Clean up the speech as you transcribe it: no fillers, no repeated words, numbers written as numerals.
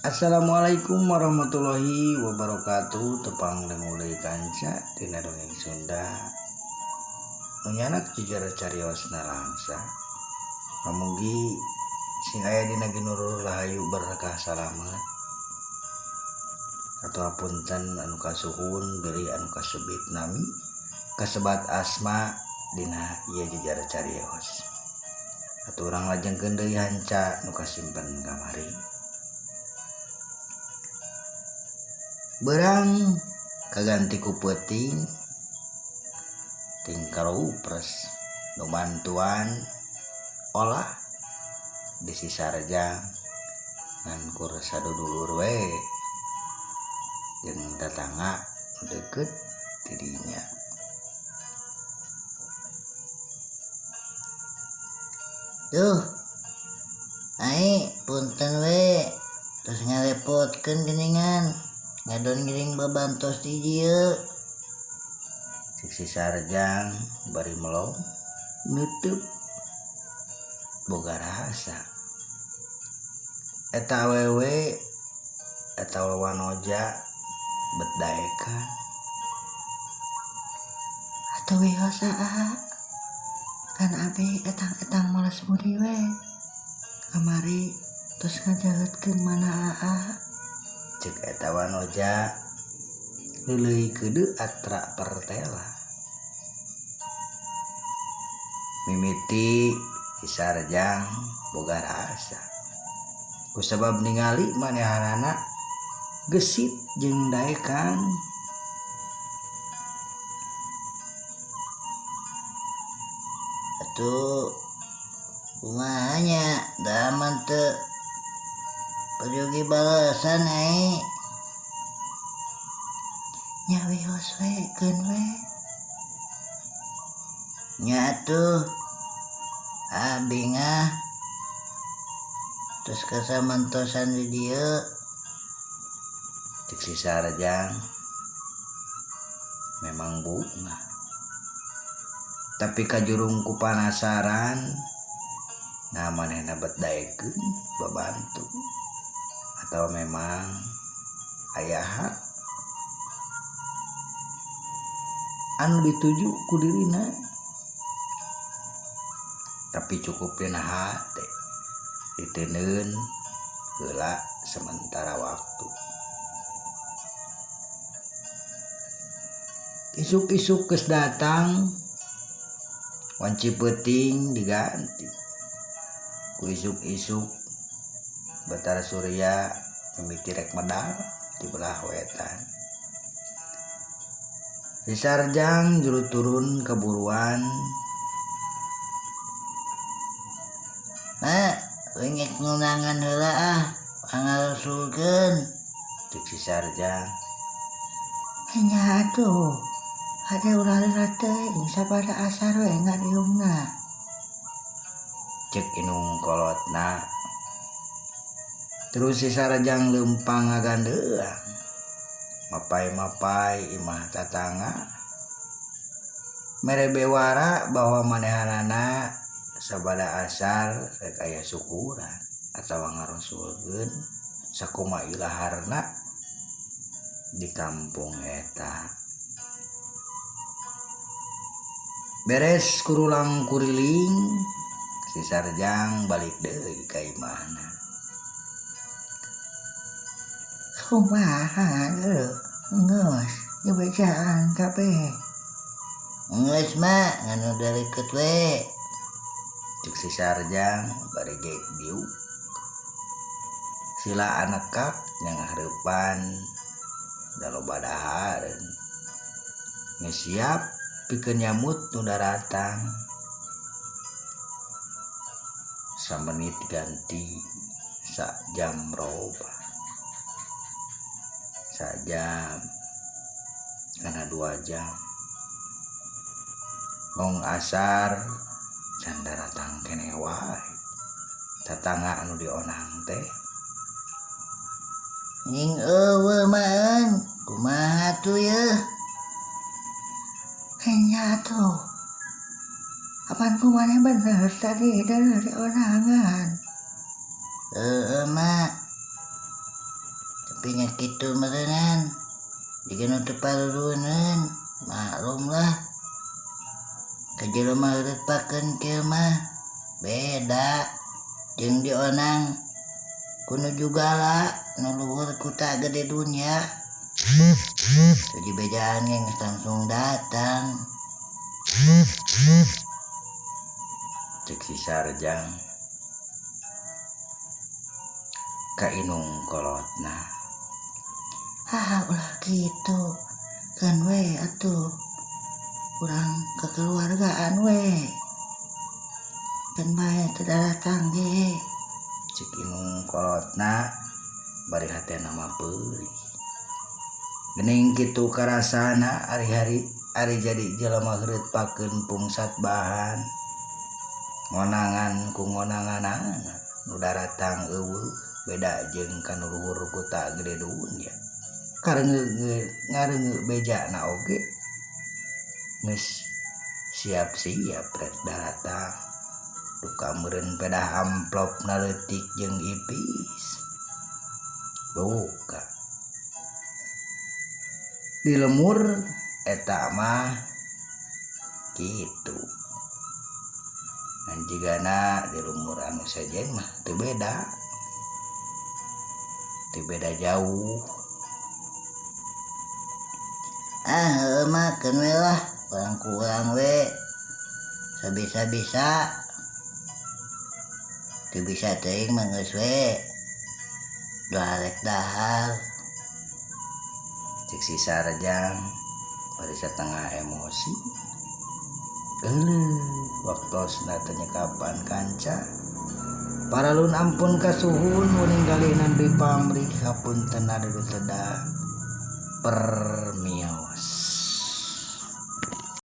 Assalamualaikum warahmatullahi wabarakatuh. Tepang dangu deui kanca dina dongeng Sunda. Nu nyanak jujur cariosna langsa. Pamugi sing aya dina ginurur rahayu berkah salamet. Atawa punten anu kasuhun bilih anu kasebit nami kasebat asma dina ieu jejar carios. Atuh urang lajengkeun deui hanca nu kasimpen kamari. Berang kaganti ku peuting tingkal upres nu bantuan olah di si Sarjang ngan kur sadudulur we jeung tatangga nu deukeut ti dinya. Duh, ai punten we terus ngarepotkeun geuningan ngadon ngiring babantos di dieu. Cek si Sarjang bari melong neuteub boga rasa. Eta awewe eta wanoja bet daekan. Atuh wios aa, kan abi etang-etang males budi we. Kamari tos ngajaheutkeun mana aa. Cek eta wanoja leuleui keudeuh atra pertela. Mimiti si Sarjang boga rasa. Kusabab ningali manehanana gesit jeung daekan. Atuh kumaha nya da aman teu peryogi balasan ai. Nya wios we keun we. Nya atuh abingah terus kasamantosan di dieu. Cek si Sarjang memang bunga. Tapi kajurung ku panasaran nah manehna bet daekeun babantu atau memang aya hak anu dituju ku dirina. Tapi cukup dina hate diteundeun heula sementara waktu. Isuk-isuk geus datang wanci peuting diganti. Ku isuk-isuk Batara Surya mimiti rek medal di belah wetan. Si Sarjang juru turun keburuan. Ma, wingit ngunangan heula ah, pangarusulkeun. Cek si Sarjang. Nya atuh, hade ulah lila teuing sabada asar we ngariungna. Cek inung kolotna. Terus si Sarjang leumpang ngagandeang. Mapai-mapai imah tatangga. Mere bewara bahwa manehanana sabada asar rek aya syukuran atawa ngarosulkeun sakuma ilaharna di kampung eta. Beres kurulang kuriling si Sarjang balik deui ka imahna. Kumaha geuleuh geus dibejaan kabeh. Geus mah ngan udah deket we. Cek si Sarjang bari geuk diuk. Sila anekak nyangahareupan da loba dahareun. Geus siap pikeun nyamut nu daratang. Samenit ganti sajam robah. Sajam kana 2 jam. Mong asar can daratang keneh wae. Tatangga anu dionang teh. Nying eueuh mah kumaha tuh yeuh? Nya atuh. Apan kumaha bener tadi dari onangan. Heeh mak. Tapi nya kitu meureunan jiga nu teu paruruneun maklum lah ka jelema heureut pakeun kieu mah beda jeung dionang ku nu jugala nu luhur kuta gede dunya teu dibejaan ge geus langsung datang. Cek si Sarjang ka inung kolotna. Haha ulah kitu keun we atuh urang kakeluargaan we keun bae teu daratang ge. Cek inung kolotna bari hatena mah peurih. Geuning kitu karasana ari-hari ari jadi jelema heureut pakeun pungsat bahan ngonangan ku ngonanganana nu daratang eueuh beda jeung ka nu luhur kuta gede dunya. Kareungeung ngareungeung bejana oge geus siap-siap rek daratang duka meureun pedah amplop na leutik jeung ipis duka di lemur eta mah kitu ngan jigana di lemur anu sejen mah teu beda jauh. Ah heueuh mah keun we lah urang ku urang we sabisa-bisa teu bisa teuing mah geus we doa rek dahar. Cek si Sarjang bari satengah emosi. Euleuh waktosna teu nyekapan kanca. Paralun ampun kasuhun ninggalin deui pamrih hapunten anu teu da. Per